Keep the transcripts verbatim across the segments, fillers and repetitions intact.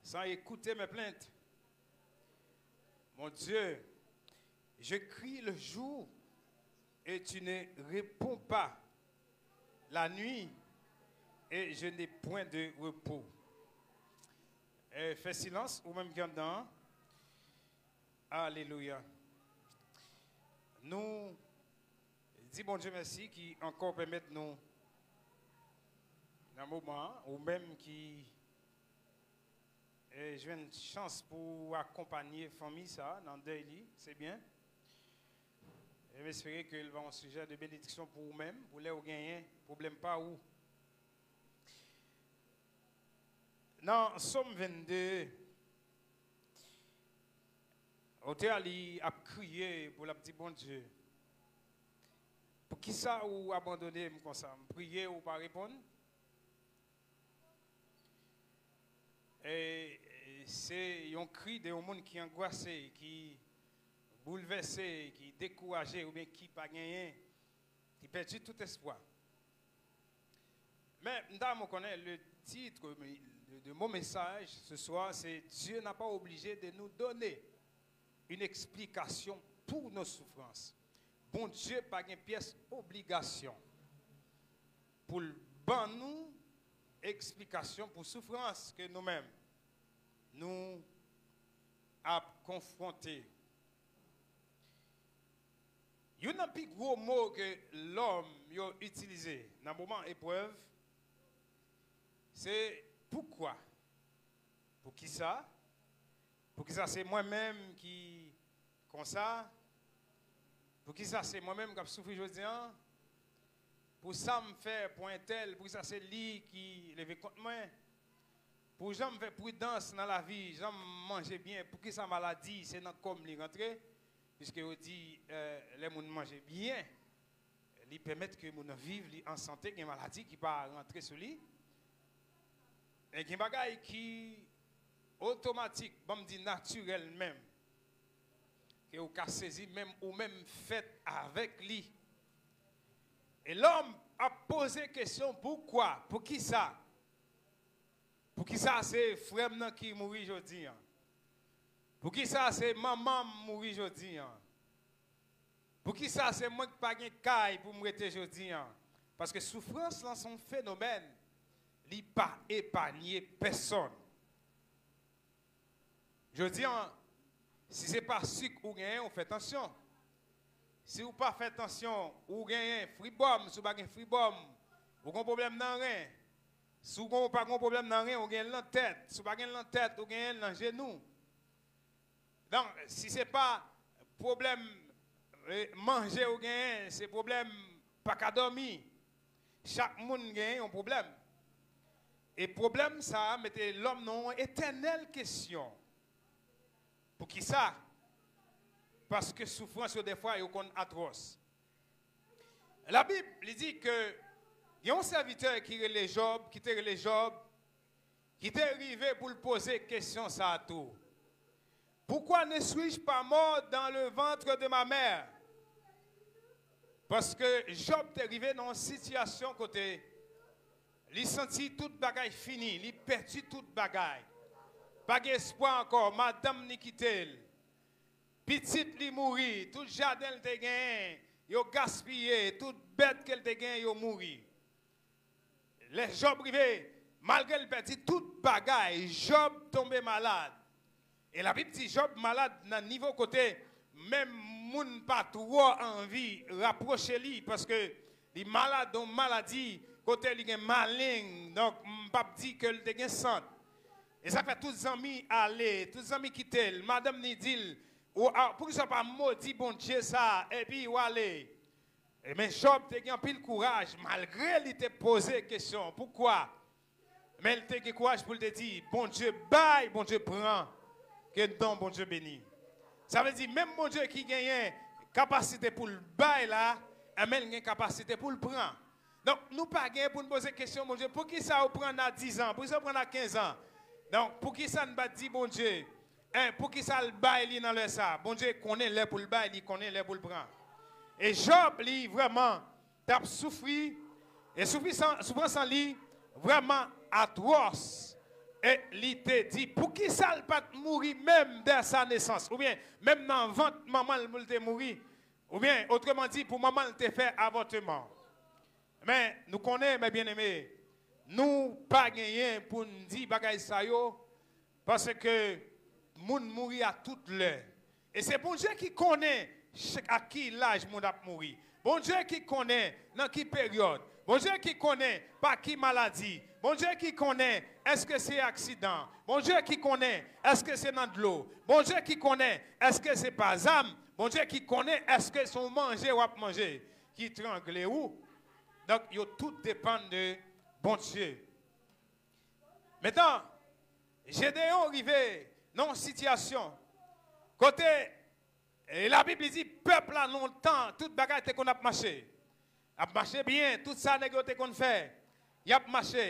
sans écouter mes plaintes. Mon Dieu, je crie le jour et tu ne réponds pas, la nuit et je n'ai point de repos. Eh, fè silans, ou menm ki anndan an. Alelouya. Nou di Bondye mèsi ki ankò pèmèt nou, nan moman an, ou menm ki e jwenn chans pou w akonpanye fanmi sa a nan dèy li, se byen. E m espere ke l va yon sijè de benediksyon pou ou menm, pou lè ou genyen pwoblèm pa ou. Nan Sòm vennde, otè a li ap kriye pou l ap di Bondye, poukisa ou abandone m konsa? M priye ou pa reponn. E, e, se yon kri de yon moun ki angwase, ki boulvèse, ki dekouraje, oubyen ki pa genyen, ki pèdi tout espwa. Men, m ta renmen w konnen, le titre de, de mon message ce soir, c'est Dieu n'a pas obligé de nous donner une explication pour nos souffrances. Bondye pa gen pyès obligasyon pou l ban nou eksplikasyon pou soufrans ke nou menm nou ap konfwonte. Youn nan pi gwo mo ke lòm yo itilize nan moman eprèv, se poukwa. Poukisa? Poukisa se mwen menm ki konsa? Poukisa se mwen menm k ap soufri jodi an? Pou sa m fè pou entèl, poukisa se li ki leve kont mwen? Pou jan m fè pridans nan lavi, jan m manje byen, poukisa maladi se nan kò m li rantre? Piske yo di, eh, lè moun manje byen, li pèmèt ke moun nan viv, li an sante, gen maladi ki pa rantre sou li. E gen bagay ki otomatik, ban m di natirèl menm, ke ou ka sezi, menm ou menm fèt avèk li. E lòm ap poze kesyon, poukwa? Poukisa? Poukisa se frè m nan ki mouri jodi an? Poukisa se manman m mouri jodi an? Poukisa se mwen k pa gen kay pou m rete jodi an? Paske soufrans lan se yon fenomèn, li pa epanye pèsonn. Jodi an, si se pa sik ou genyen, ou fè tansyon. Si ou pa fè tansyon, ou genyen fribòm, si ou pa gen fribòm, ou gen pwoblèm nan ren. Si ou gon, pa gen pwoblèm nan ren, ou gen l nan tèt. Si ou pa gen l nan tèt, ou genyen l nan jenou. Donk, si se pa pwoblèm, eh, manje ou genyen, se pwoblèm pa ka dòmi. Chak moun genyen yon pwoblèm. E pwoblèm sa a mete lòm nan yon etènèl kesyon. Poukisa? Paske soufrans yo, dèfwa, yo konn atwòs. Labib, li di ke gen yon sèvitè ki rele Jòb, ki te rele Jòb, ki te rive pou l poze kesyon sa a tou. Pourquoi ne suis-je pas mort dans le ventre de ma mère? Paske Jòb te rive nan yon sitiyasyon kote li santi tout bagay fini, li pèdi tout bagay. Pa gen espwa ankò, madanm li kite l. Pitit li mouri, tout jaden l te genyen, yo gaspiye, tout bèt ke l te genyen, yo mouri. Lè Jòb rive, malgre l pèdi tout bagay, Jòb tonbe malad. E Labib di Jòb malad nan nivo kote menm moun pa twò anvi rapwoche li, paske li malad yon maladi kote li gen maleng. Donk, m p ap di ke l te gen sant. E sa fè tout zanmi ale, tout zanmi kite l. Madanm li di l, ou, a, poukisa w pa modi Bondye sa a, epi w ale? E men Jòb te gen anpil kouraj, malgre li te poze kesyon, poukwa? Men li te gen kouraj pou l te di, Bondye bay, Bondye pran, ke non Bondye beni. Sa vle di, menm Bondye ki genyen kapasite pou l bay la, e men l gen kapasite pou l pran. Donk, nou pa gen pou n poze kesyon, Bondye, poukisa ou pran n a diz an? Poukisa ou pran n a kenz an? Donk, poukisa n pa di Bondye, en, poukisa l bay li nan lè sa a? Bondye konnen lè pou l bay, li konnen lè pou l pran. E Jòb, li vrèman t ap soufri, e soufrisan-, soufrans an li vrèman atwòs. E li te di, poukisa l pa t mouri menm dè sa nesans, oubyen menm nan vant manman l pou l te mouri, oubyen, otreman di, pou manman l te fè avòtman. Men, nou konnen, mè byeneme, nou pa genyen pou n di bagay sa yo, paske moun mouri a tout lè. E se Bondye ki konnen ch-, a ki laj moun ap mouri. Bondye ki konnen nan ki peryòd. Bondye ki konnen pa ki maladi. Bondye ki konnen èske se aksidan. Bondye ki konnen èske se nan dlo. Bondye ki konnen èske se pa zam. Bondye ki konnen èske se yon manje w ap manje ki trangle ou. Donk, yo tout depann de Bondye. Mentnan, Jedeyon rive nan yon sitiyasyon kote, e, Labib li di, pèp la lontan, tout bagay te konn ap mache. Ap mache byen, tout sa nèg yo te konn fè, y ap mache.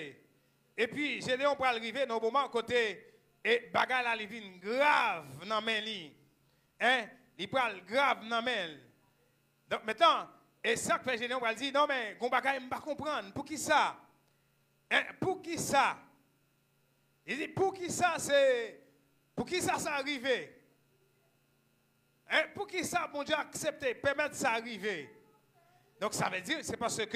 Epi, Jedeyon pral rive nan yon moman kote, e, bagay la li vin grav nan men li. En, li pral grav nan men l. Donk, mentnan, e sa k fè Jedeyon pral di, non, men, gon bagay m pa konprann. Poukisa? En, poukisa? Li di, poukisa se, poukisa sa rive? En, poukisa Bondye aksepte, pèmèt sa rive? Donk, sa vle di, se paske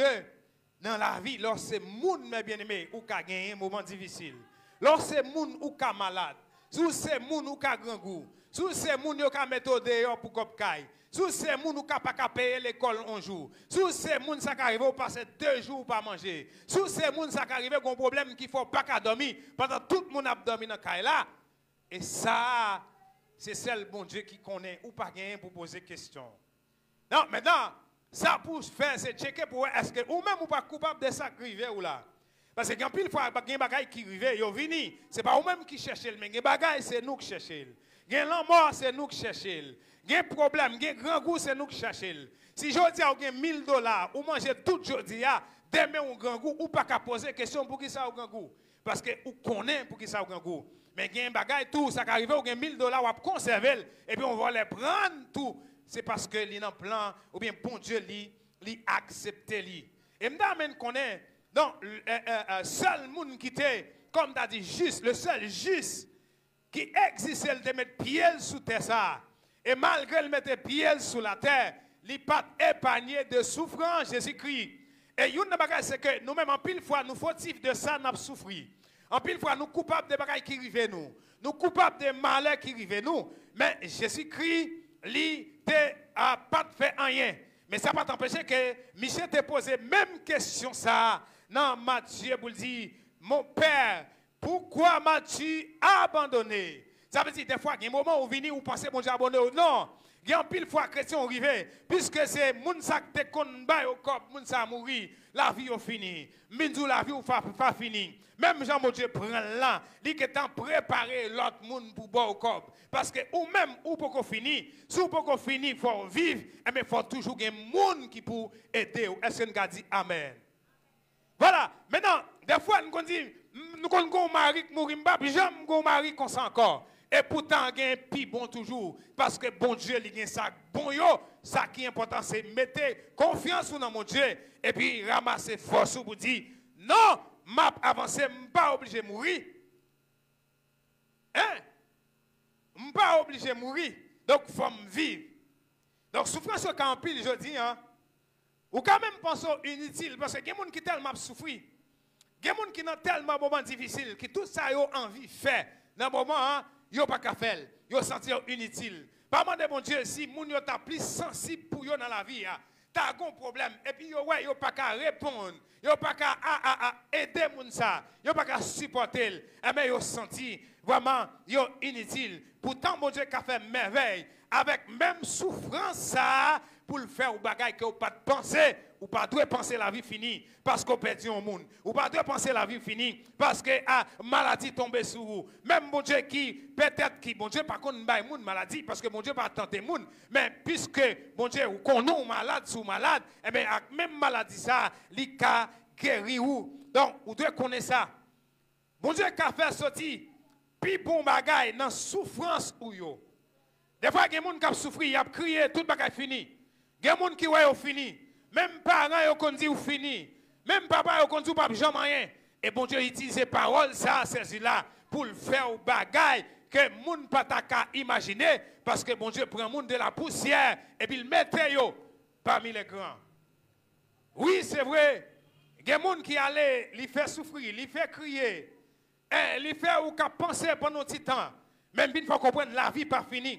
nan lavi, lè w se moun, mè byeneme, ou ka genyen moman difisil. Lè w se moun, ou ka malad. Si w se moun, ou ka grangou. Si w se moun, yo ka mete w deyò pou kòb kay. Si w se moun, ou ka pa ka peye lekòl yon jou. Si w se moun, sa ka rive w pase de jou ou pa manje. Si w se moun, sa ka rive gon pwoblèm ki fè w pa ka dòmi pandan tout moun ap dòmi nan kay la. E sa a, se sèl Bondye ki konnen, ou pa genyen pou poze kesyon. Non, mentnan, sa pou w fè, se tcheke pou w wè èske ou menm ou pa koupab de sa k rive w la. Paske gen anpil fwa, gen bagay ki rive, yo vini. Se pa ou menm ki chèche l, men gen bagay, se nou k chèche l. Gen lanmò, se nou k chèche l. Gen pwoblèm, gen grangou, se nou k chèche l. Si jodi a ou gen mil dola, ou manje tout jodi a, demen ou grangou, ou pa ka poze kesyon poukisa ou grangou. Paske ou konnen poukisa ou grangou. Men gen bagay tou, sa ka rive ou gen mil dola, w ap konsève l, epi yon vòlè pran l tou. Se paske li nan plan, oubyen Bondye li, li aksepte li. E m ta renmen n konnen, non, sèl moun ki te, kòm ta di, jis, le sèl jis ki egziste, l te met pye l sou tè sa a. E malgre l mete pye l sou latè, li pa t epanye de soufrans Jezikri. E youn nan bagay se ke nou menm anpil fwa nou fotif de sa n ap soufri. Anpil fwa nou koupab de bagay ki rive nou. Nou koupab de malè ki rive nou. Men Jezikri, li te, a, pa t fè anyen. Men sa pa t anpeche ke misye te poze menm kesyon sa a nan Matye pou l di, Mon Père, pourquoi m'as-tu abandonné? Sa vle di, dèfwa, gen moman ou vini, ou panse Bondye abandone w. Non! Gen anpil fwa kretyen ou rive, piske se moun sa k te konn ba yo kòb, moun sa mouri, lavi yo fini. M vin di w lavi w pa, pa fini. Menm jan Bondye pran l lan, li gentan prepare lòt moun pou ba w kòb. Paske ou menm, ou poko fini. Si w poko fini, fò w viv, enben fò toujou gen moun ki pou ede w. Èske n ka di amèn? Vwala. Mentnan, dèfwa, nou konn di, m, nou konn gen yon mari k mouri, m p ap janm gen yon mari konsa ankò. E poutan, gen pi bon toujou, paske Bondye, li gen sa k bon yo. Sa ki enpòtan, se mete konfyans ou nan Bondye, epi ranmase fòs ou pou di, non, m ap avanse, m pa oblije mouri. En? M pa oblije mouri, donk fò m viv. Donk, soufrans yo ka anpil jodi a. Ou ka menm panse w initil, paske gen moun ki tèlman ap soufri. Gen moun ki nan tèlman moman difisil, ki tout sa yo anvi fè nan moman an, yo pa ka fè l. Yo santi yo initil. Pa mande Bondye si moun yo ta plis sansib pou yo nan lavi a. Ta gon pwoblèm, epi yo wè yo pa ka reponn, yo pa ka a, a, a, ede moun sa, yo pa ka sipòte l, enben yo santi vrèman yo initil. Poutan Bondye ka fè mèvèy avèk menm soufrans sa a pou l fè w bagay ke w pa t panse. Ou pa dwe panse lavi fini paske w pèdi yon moun. Ou pa dwe panse lavi fini paske, a, maladi tonbe sou ou. Menm Bondye ki, petèt ki, Bondye pa konn bay moun maladi, paske Bondye pa tante moun. Men piske Bondye ou konnen w malad, si w malad, enben ak menm maladi sa a, li ka geri ou. Donk, ou dwe konnen sa. Bondye ka fè soti pi bon bagay nan soufrans ou yo. Dèfwa, gen moun k ap soufri, y ap kriye, tout bagay fini. Gen moun ki wè yo fini. Menm paran yo konn di w fini. Menm papa yo konn di w p ap janm anyen. E Bondye itilize pawòl sa a, sezi la, pou l fè w bagay ke moun pa ta ka imajine, paske Bondye pran moun de la pousyè epi l mete yo pami les grands. Wi, se vre, gen moun ki ale, li fè soufri, li fè kriye, e li fè ou ka panse pandan yon ti tan, men m vin fè w konprann lavi pa fini.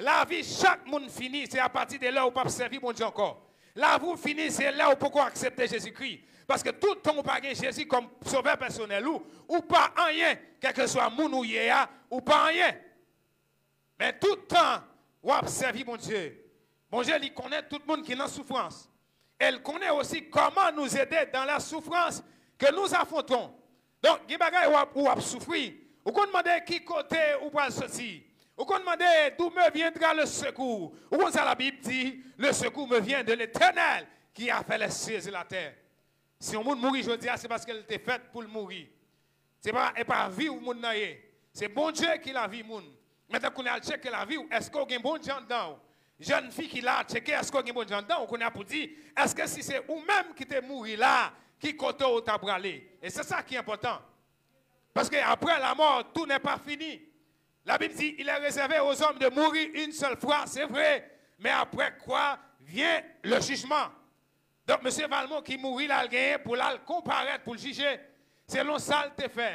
Lavi chak moun fini, se apati de lè ou p ap sèvi Bondye ankò. Lavi w fini, se lè ou poko aksepte Jezikri. Paske tout tan ou pa gen Jezi kòm sovè pèsonèl ou, ou pa anyen, kèlkeswa moun ou ye a, ou pa anyen. Men tout tan w ap sèvi Bondye, Bondye li konnen tout moun ki nan soufrans. E l konnen osi kòman nous aider dans la souffrance que nous affrontons. Donk, gen bagay w ap, ou ap soufri. Ou konn mande ki kote ou pral soti. Ou konn mande d'où me viendra le secours. Ou konn sa Labib di, le secours me vient de l'Éternel qui a fait les cieux et la terre. Si yon moun mouri jodi a, se paske l te fèt pou l mouri. Se pa, e pa vi w moun nan ye. Se Bondye ki lavi moun. Mentnan kounye a al tcheke lavi w, èske w gen Bondye anndan w? Jèn fi ki la, tcheke èske w gen Bondye anndan w. Kounye a pou di, èske si se ou menm ki te mouri la, ki kote w ta prale? E se sa ki enpòtan. Paske après la mort, tout n'est pas fini. La Bible dit, il est réservé aux hommes de mourir une seule fois, c'est vrai. Mais après quoi vient le jugement. Donk, mesye Valmont ki mouri la, l genyen pou l al konparèt, pou l jije, selon sa l te fè.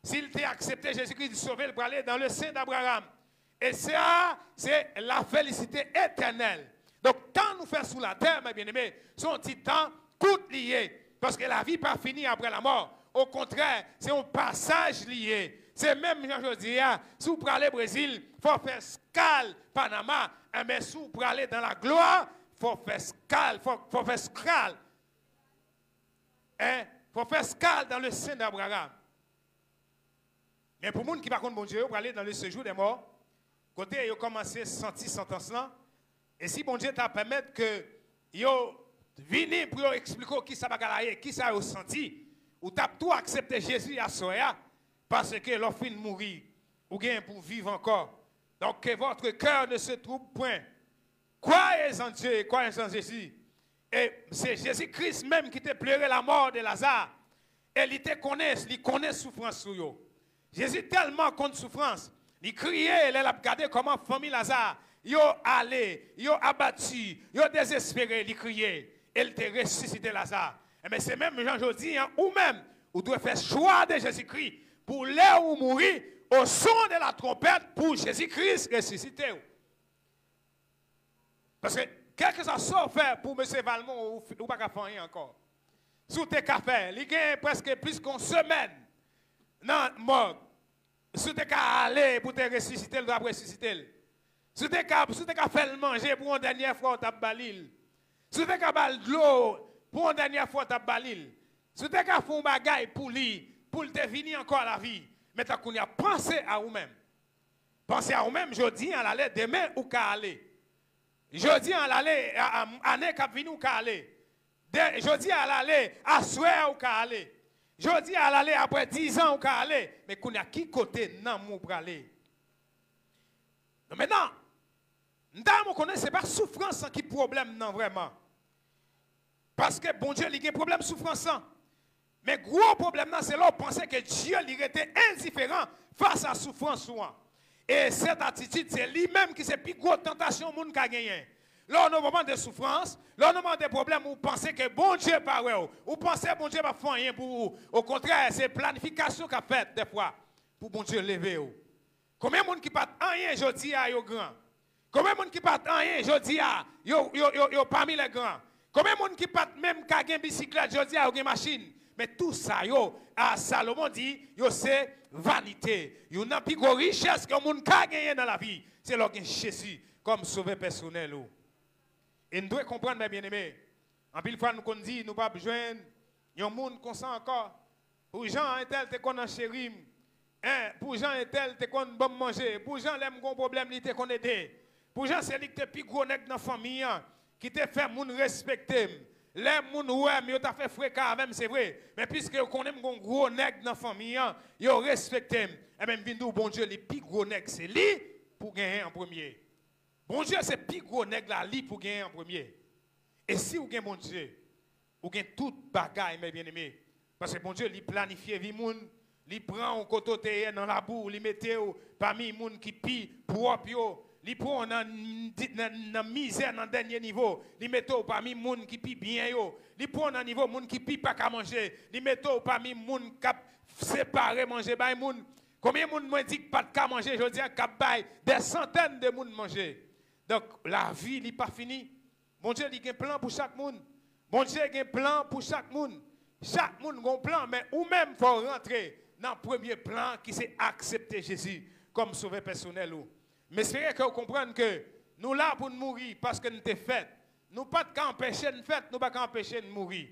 Si l te aksepte Jezikri sove l, prale dans le sein d'Abraham. E sa, se la félicité éternelle. Donk, tan nou fè sou latè, mes bien-aimés, se yon ti tan kout li ye. Paske lavi pa fini apre lamò. Okontrè, se yon pasaj li ye. Se menm jan jodi a, si w prale Brezil, fò w fè eskal Panama. Enben, si w prale dans la gloire, fò w fè eskal, fò, fò w fè eskal. Hein? Fò w fè eskal dans le sein d'Abraham. Men pou moun ki pa konn Bondye, yo prale dans le séjour des morts, kote yo kòmanse santi santans lan. E si Bondye ta pèmèt ke yo vini pou yo eksplike w kisa bagay la ye, kisa yo santi, ou t ap tou aksepte Jezi aswè a, paske lè w fin mouri, ou gen pou viv ankò. Donc que votre cœur ne se trouble point. Croyez en Dieu et croyez en Jésus. E se Jezi Kris menm ki te plere lamò de Laza. E li te konnen, li konnen soufrans ou yo. Jezi tèlman konn soufrans, li kriye lè l ap gade kòman fanmi Laza yo ale, yo abati, yo dezespere, li kriye. E l te resisite Laza. Enben, se menm jan jodi a, ou menm, ou dwe fè chwa de Jezikri pou lè ou mouri, au son de la trompette, pou Jezi Kris resisite w. Paske, kèlkeswa sa w fè pou mesye Valmont, ou, ou pa ka fè anyen ankò. Si w te ka fè, li gen prèske plis ke yon semèn nan mòg. Si w te ka ale pou te resisite l, w t ap resisite l. Si w te ka, si w te ka fè l manje pou yon dènyè fwa, w t ap ba li l. Si w te ka ba l dlo pou yon dènyè fwa, w t ap ba li l. Si w te ka fè yon bagay pou li, pou l te vini ankò a lavi. Men tankou kounye a, panse a ou menm. Panse a ou menm, jodi a l ale, demen ou ka ale. Jodi a l ale, a, a, ane k ap vini ou ka ale. De, jodi a l ale, aswè a ou ka ale. Jodi a l ale, apre diz an ou ka ale. Men kounye a, ki kote nanm ou prale? Non, mentnan, m ta renmen w konnen se pa soufrans lan ki pwoblèm nan vrèman. Paske Bondye, li gen pwoblèm soufrans lan. Men gwo pwoblèm nan, se lè w panse ke Dye, li rete endiferan fas a soufrans ou an. E sèt atitid, se li menm ki se pi gwo tantasyon moun ka genyen. Lè w nan moman de soufrans, lè w nan moman de pwoblèm, ou panse ke Bondye pa wè w. Ou panse Bondye p ap fè anyen pou ou. Okontrè, se planifikasyon k ap fèt dèfwa pou Bondye leve w. Konbyen moun ki pa t anyen jodi a, yo gran? Konbyen moun ki pa t anyen jodi a, yo, yo, yo, yo pami les grands? Konbyen moun ki pa t menm ka gen bisiklèt jodi a, yo gen machin? Men tou sa yo, a, Salomon di, yo se vanite. Youn nan pi gwo richès ke yon moun ka genyen nan lavi, se lè w gen Jezi kòm sovè pèsonèl ou. E n dwe konprann, mes bien-aimés, anpil fwa nou konn di nou p ap jwenn yon moun konsa ankò. Pou jan entèl te konn ancheri m, en, pou jan entèl te konn ban m manje, pou jan lè m gon pwoblèm li te konn ede, pou jan se li ki te pi gwo nèg nan fanmi an, ki te fè moun respekte m. Lè moun wè m, yo ta fè freka avè m, se vre. Men piske yo konnen m gon gwo nèg nan fanmi an, yo respekte m. Enben, m vin di w, Bondye, li pi gwo nèg, se li pou genyen an premye. Bondye se pi gwo nèg la, li pou genyen an premye. E si w gen Bondye, ou gen tout bagay, mes bien-aimés. Paske Bondye, li planifye vi moun, Li pran w kote w te ye nan labou, li mete w pami moun ki pi pwòp yo. Li pran w nan, nan, nan mizè nan dènye nivo, li mete w pami moun ki pi byen yo. Li pran w nan nivo moun ki pi pa ka manje, li mete w pami moun k ap separe manje bay moun. Konbyen moun mwen di k pa t ka manje jodi a, k ap bay dè santèn de moun manje? Donk, lavi li pa fini. Bondye li gen plan pou chak moun. Bondye gen plan pou chak moun. Chak moun gen plan, men ou menm fò w rantre nan premye plan ki se aksepte Jezi kòm sovè pèsonèl ou. M espere ke w konprann ke nou la pou n mouri paske n te fèt. Nou pa t ka anpeche n fèt, nou pa ka anpeche n mouri.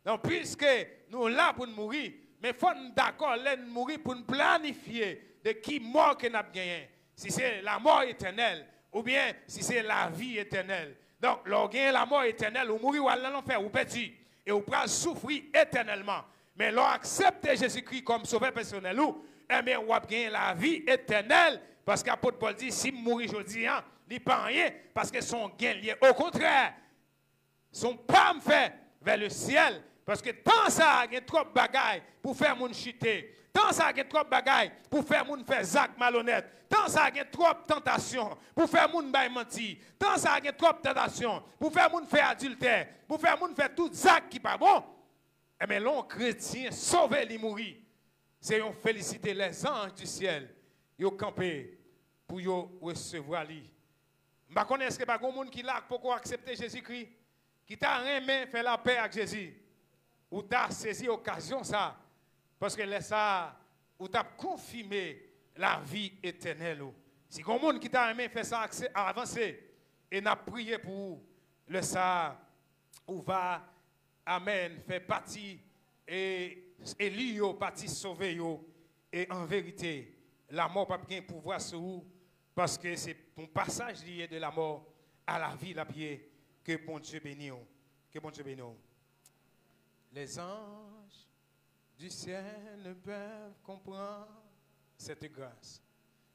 Donk, piske nou la pou n mouri, men fò n dakò lè n mouri pou n planifye de ki mò ke n ap genyen. Si se lamò etènèl, oubyen si se lavi etènèl. Donk, lè w gen lamò etènèl, ou mouri, w al nan lanfè, ou pèdi. E ou pral soufri etènèlman. Men lè w aksepte Jezikri kòm sovè pèsonèl ou, ebyen, w ap gen lavi etènèl. Paske apot Pòl di, si m mouri jodi a, li pa anyen, paske se yon gen l ye. Okontrè, se yon pa m fè vè le syèl. Paske tan sa a gen twòp bagay pou fè moun chite. Tan sa a gen twòp bagay pou fè moun fè zak malonèt. Tan sa a gen twòp tantasyon pou fè moun bay manti. Tan sa a gen twòp tantasyon pou fè moun fè adiltè, pou fè moun fè tout zak ki pa bon. Enben, lè yon kretyen sove, li mouri, se yon felisite. Lèzanj di syèl, yo kanpe pou yo resevwa li. M pa konnen èske pa gen moun ki la k poko aksepte Jezikri, ki ta renmen fè lapè ak Jezi. Ou ta sezi okazyon sa a, paske lè sa a, ou t ap konfime lavi etènèl ou. Si gen moun ki ta renmen fè sa akse-, avanse, e n ap priye pou ou, lè sa a, ou va, amèn, fè pati e, eli yo, pati sove yo. E an verite, lamò p ap gen pouvwa sou ou, paske se yon pasaj li ye de lamò a lavi l ap ye. Ke Bondye beni w. Ke Bondye beni w. Les anges du ciel ne peuvent comprendre cette grâce,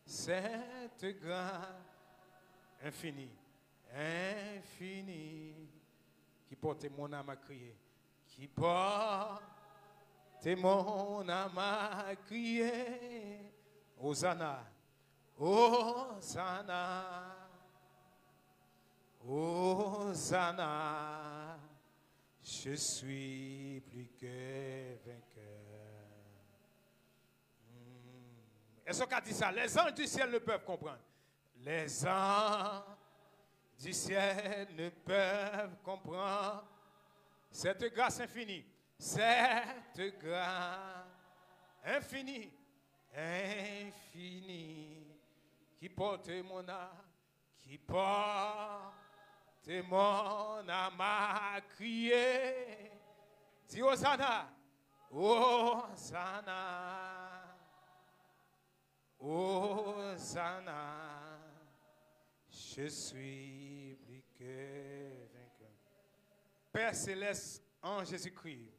cette grâce infinie, infinie, qui porte mon âme à crier, qui porte mon âme à crier. Hosanna, Hosanna, Hosanna, je suis plus que vainqueur. Hmm. Èske w ka di sa? Les anges du ciel ne peuvent comprendre. Les anges du ciel ne peuvent comprendre cette grâce infinie, cette grâce infinie, infinie, qui porte mon âme, qui porte mon âme à crier. Dis Hosanna, Hosanna, Hosanna, je suis plus que vainqueur. Père céleste, en Jésus-Christ,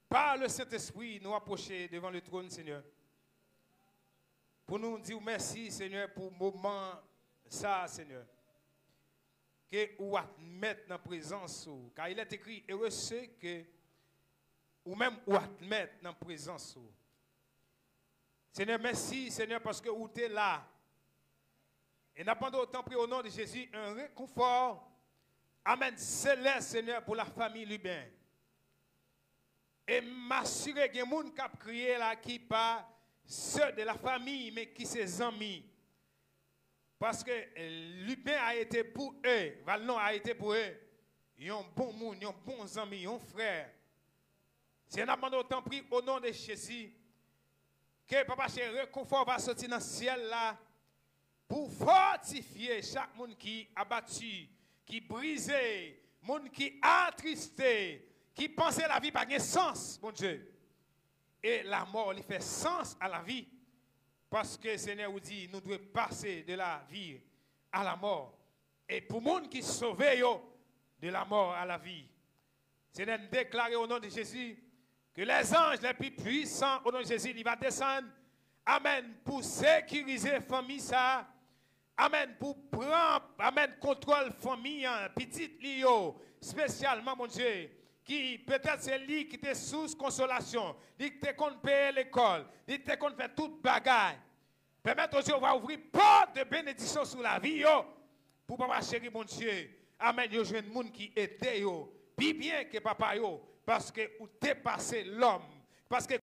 par le Saint-Esprit, nou apwoche devan le tròn, Senyè, pou nou di w mèsi, Senyè, pou moman sa, Senyè, ke ou admèt nan prezans ou. Car il est écrit, heureux ceux que ou menm ou admèt nan prezans ou. Senyè, mèsi, Senyè, paske ou te la. E n ap mande w, tanpri, o non de Jezi, un réconfort, amèn, selès, Senyè, pou lafanmi Lubin. E m asire gen moun k ap kriye la ki pa sè de lafanmi, men ki se zanmi. Paske, eh, Lubin a été pour eux, Valnon a été pour eux, yon bon moun, yon bon zanmi, yon frè. Senyè, n ap mande w, tanpri, o non de Jezi, ke Papa cheri, rekonfò va soti nan syèl la pou fòtifye chak moun ki abati, ki brize, moun ki atriste, ki panse lavi pa gen sans, Bondye. E lamò, li fè sans a lavi. Paske, Senyè, ou di, nou dwe pase de la vie à la mort. E pou moun ki sove yo, de la mort à la vie. Senyè, n deklare o non de Jezi ke lèzanj lè pi pwisan o non de Jezi, li va desann. Amèn. Pou sekirize fanmi sa a. Amèn. Pou pran, amèn, kontwòl fanmi an, pitit li yo, espesyalman, Bondye, ki petèt se li ki te sous konsolasyon, li te konn peye lekòl, li te konn fè tout bagay. Pèmèt, o Jewova, ouvri pòt de benediksyon sou lavi yo, pou papa cheri Bondye, amèn, yo jwenn moun ki ede yo pi byen ke papa yo, paske ou depase lòm, paske